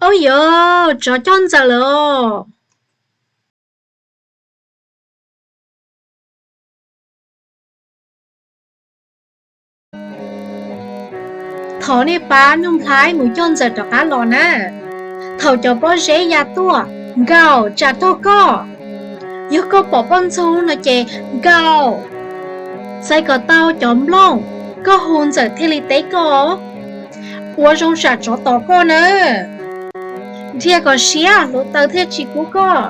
Ub yuav, tsov coj Ntxawm lawm os. Thov nej pab Nuj Nplhaib mus coj Ntxawm rov qab los na. Thaum cov pob zeb ya tuaj, Nkaus, tsam raug koj. Yog koj pom poj ntxoog no ces Nkaus, xaiv kom tau cov nplooj, koj hu Ntxawm thiaj li teb koj. Ua zoo tsam tsov tom koj na. Dhia kom siab hluav taws thiaj tsis kub koj.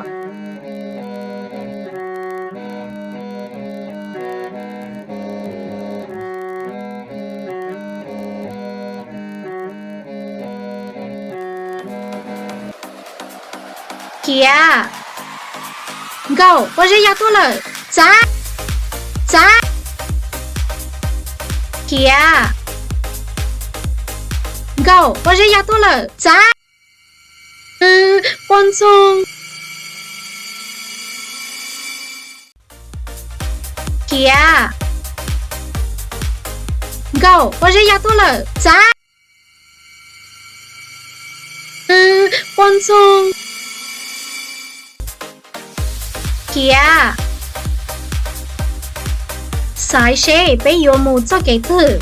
Khiav! Nkaus, pob zeb ya tuaj lawm, txav! Txav! Khiav! Nkaus, pob zeb ya tuaj lawm, txav! Poj ntxoog! Khiav! Nkaus, pob zeb ya tuaj lawm, txav! Poj ntxoog! Khiav! Xaiv seb peb yuav mus txoj kev twg.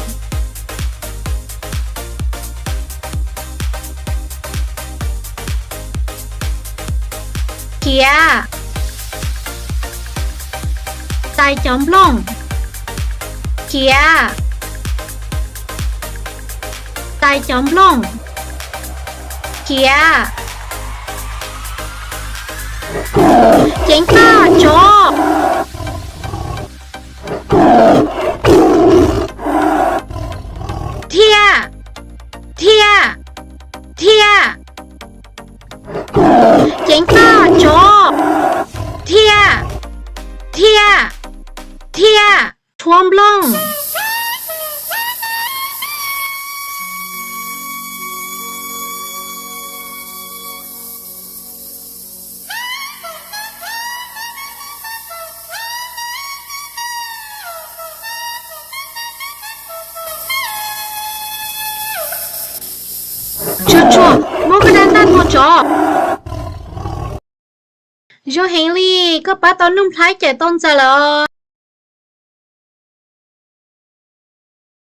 Khiav! Xaiv cov nplooj. Khiav! Xaiv cov nplooj. Khiav! Ceev koj tsov! Dhia! Dhia! Dhia! Ceev koj tsov! Dhia! Dhia! Dhia! Tshuab nplooj! Tsuag tsuag, muab koj dab ntaj tua tsov. Zoo heev li, koj pab tau Nuj Nplhaib cawm tau Ntxawm lawm os.